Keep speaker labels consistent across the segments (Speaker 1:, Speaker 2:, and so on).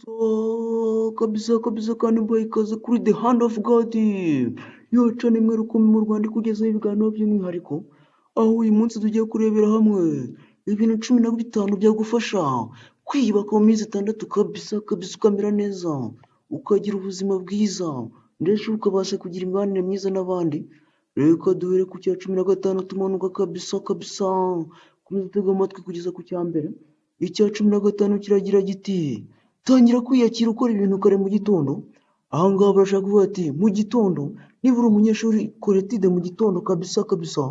Speaker 1: Kabisa kabisa kandi mbahaye ikaze kuri The Hand of God, yo channel imwe rukumbi mu Rwanda ikugezaho ibiganiro by'umwihariko, aho uyu munsi tugiye kurebera hamwe ibintu 15 byagufasha kwiyubaka mu minsi 6 kabisa kabisa ukamera neza, ukagira ubuzima bwiza ndetse ukabasha kugira imibanire myiza n'abandi. Reka duhere ku cya 15 tumanuka kabisa kabisa, komeza utege amatwi kugeza ku cya mbere. Icya 15 kiragira giti: tangira kwiyakira ukora ibintu kare mu gitondo. Aha ngaha barashaka kuvuga ati mu gitondo niba uri umunyeshuri kora étude mu gitondo kabisa kabisa,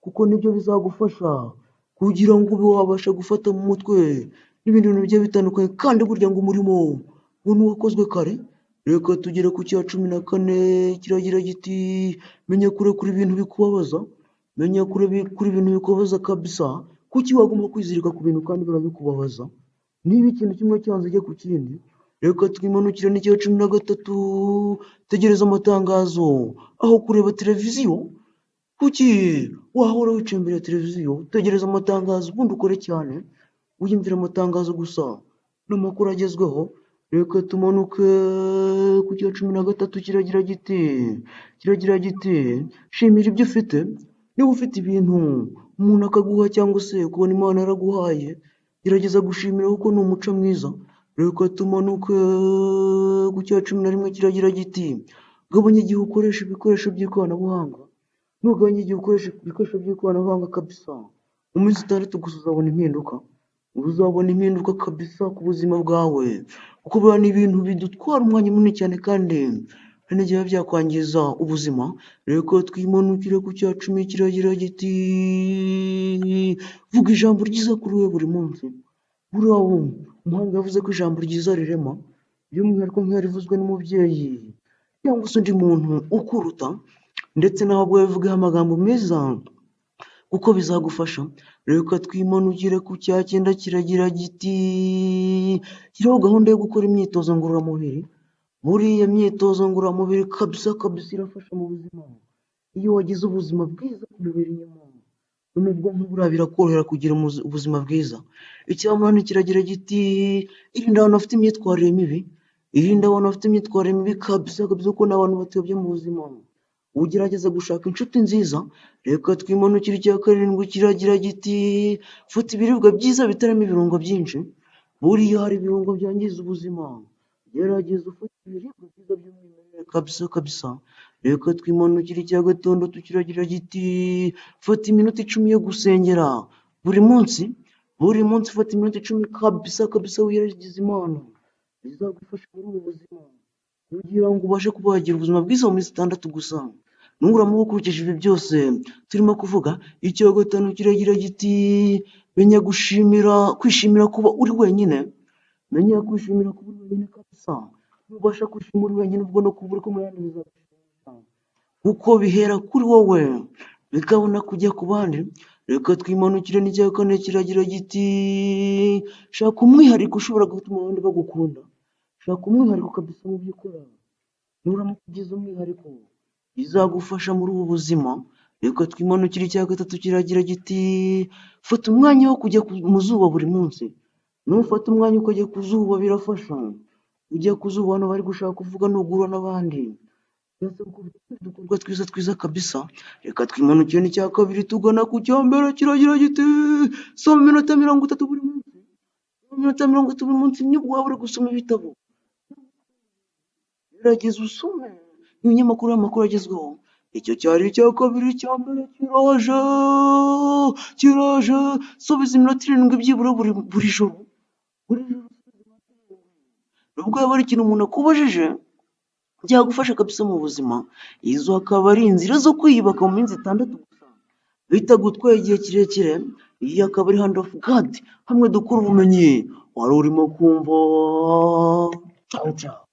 Speaker 1: kuko nibyo bizagufasha kugira ngo ube wabasha gufata mu mutwe n'ibindi bintu bigiye bitandukanye, kandi burya ngo umurimo ngo ni uwakozwe kare. Reka tugere ku cya 14 kiragira giti: menya kurekura ibintu bikubabaza, menya kurekura ibintu bikubabaza kabisa. Kuki wagomba kwizirika ku bintu kandi birabikubabaza? Niba ikintu kimwe cyanze ujye ku kindi. Reka twimanukire n'icya 13, tegereza amatangazo aho kureba televiziyo. Kuki wahora wicaye imbere ya televiziyo? Tegereza amatangazo ubundi ukore cyane, wiyumvire amatangazo gusa n'amakuru agezweho. Reka tumanuke ku cya 13 kiragira giti: shimira ibyo ufite. Niba ufite ibintu umuntu akaguha cyangwa se ukabona Imana yaraguhaye, gerageza gushimira kuko ni umuco mwiza. Reka tumanuke ku cya 11 kiragira giti: gabanya igihe ukoresha ibikoresho by'ikoranabuhanga. Nugabanya igihe ukoresha ibikoresho by'ikoranabuhanga kabisa, mu minsi 6 gusa uzabona impinduka, uzabona impinduka kabisa ku buzima bwawe, kuko buriya ni ibintu bidutwara umwanya munini cyane kandi hari n'igihe biba byakwangiza ubuzima. Reka twimanukire ku cya 10 kiragira giti: vuga ijambo ryiza kuri wowe buri munsi. Buriya umuhanga yavuze ko ijambo ryiza rirema, by'umwihariko nk'iyo rivuzwe n'umubyeyi cyangwa se undi muntu ukuruta, ndetse nawe ubwawe uvugeho amagambo meza kuko bizagufasha. Reka twimanukire ku cya 9 kiragira giti: shyiraho gahunda yo gukora imyitozo ngororamubiri. Buriya myitozo ngororamubiri kabisa kabisa irafasha mu buzima. Iyo wagize ubuzima bwiza ku mubiri inyuma no mu bwonko, buriya birakorohera kugira ubuzima bwiza. Icya 8 kiragira giti: irinda abantu bafite imyitwarire mibi, irinde abantu bafite imyitwarire mibi kabisa kabisa, kuko ni abantu batuyobya mu buzima. Ugerageze gushaka inshuti nziza. Reka twimanukire icya 7 kiragira giti: fata ibiribwa byiza bitarimo ibirungo byinshi. Buriya hari ibirungo byangiza ubuzima, gerageza ufate ibiribwa byiza by'umwimerere kabisa kabisa. Reka twimanukire icya 6 kiragira giti: fata iminota 10 yo gusengera buri munsi. Buri munsi fata iminota 10 kabisa kabisa wiragize Imana, bizagufasha muri ubu buzima kugira ngo ubashe kuba wagira ubuzima bwiza mu minsi 6 gusa. Nuramuka ukurikije ibi byose turimo kuvuga. Icya 5 kiragira giti: menya gushimira, kwishimira kuba uri wenyine, menya kwishimira kuba uri wenyine kabisa. Nubasha kwishima uri wenyine, ubwo no kuba uri kumwe n'abandi bizagushimisha, kuko bihera kuri wowe bikabona kujya ku bandi. Reka twimanukire n'icya 4 kiragira giti: shaka umwihariko ushobora gutuma abandi bagukunda, shaka umwihariko kabisa mu byo ukora. Nuramuka ugize umwihariko bizagufasha muri ubu buzima. Reka twimanukire icya 3 kiragira giti: fata umwanya wo kujya mu zuba buri munsi. Nufata umwanya ukajya ku zuba birafasha. Ujya ku zuba, hano bari gushaka kuvuga nuguhura n'abandi udukorwa twiza twiza kabisa. Reka twimanukire n'icya 2 tugana ku cya mbere kiragira giti: soma iminota 30 buri munsi. Iminota 30 buri munsi, nibwo waba uri gusoma ibitabo. Gerageza usome ibinyamakuru, amakuru agezweho. Icyo cyari icya 2. Icya mbere kiraje, kiraje: subiza iminota 7 byibura buri joro, buri joro. Nubwo yaba ari ikintu umuntu akubajije, byagufasha kabisa mu buzima. Izo akaba ari inzira zo kwiyubaka mu minsi 6 gusa bitagutwaye igihe kirekire. Iyi akaba ari Hand of God, hamwe dukura ubumenyi wari urimo kumva. Cawu cawu.